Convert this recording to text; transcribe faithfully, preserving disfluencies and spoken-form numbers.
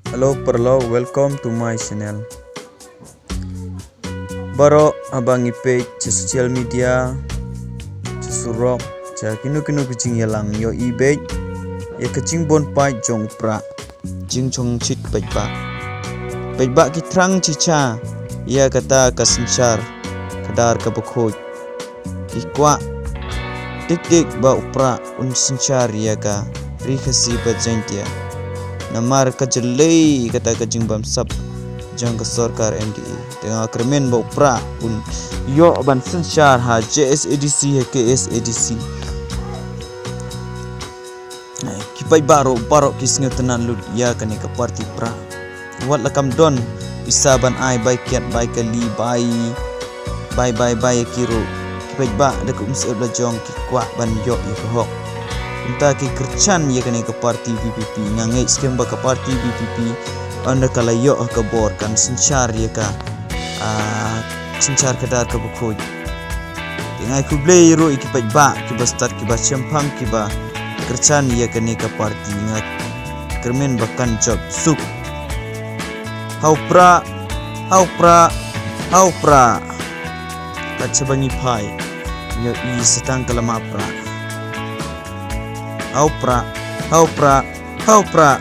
Hello paralok, welcome to my channel. Baroh haba ngi peit sha social media, sha surok, sha kino kino ka jingïalang, ïohi beit ïa ka jingbun paid jong u Prah, jingshongshit paidbah. Paidbah ki thrang shisha ïa kata ka synshar khadar kaba khuid. Ki kwah tik tik ba u Prah un synshar ïa ka Ri Khasi bad Jaiñtia. Namar ka jyllei kata ka jingbamsap jong ka sorkar M D A. Te nga kyrmen ba u Prah un ïoh ban synshar ha J S A D C, ha K S A D C. Ki paidbah ruh baroh ki sngewtynnad lut ïa kane ka party Prah. Wat la kam don pisa ban ai bai kiad bai kali bai, bai bai bai ïa ki ruh, ki paidbah da ka umsyep la jong ki kwah ban ïoh ïa ka hok. Kumta ki kyrchan ïa kane ka party V P P. Nga ngeit skhem ba ka party V P P ynda ka la ïoh ha ka bor kan synshar ïa ka, ah, synshar khadar kaba khuid. Te nga ai khublei ruh ïa ki paidbah kiba stad, kiba shemphang, kiba kyrchan ïa kane ka party. Nga kyrmen ba kan jop suk. Ha u Prah, ha u Prah, ha u Prah. Kat shaba ngi phai, ngi ïohi sa tang ka lama Prah. Ha u Prah, ha u Prah, ha u Prah.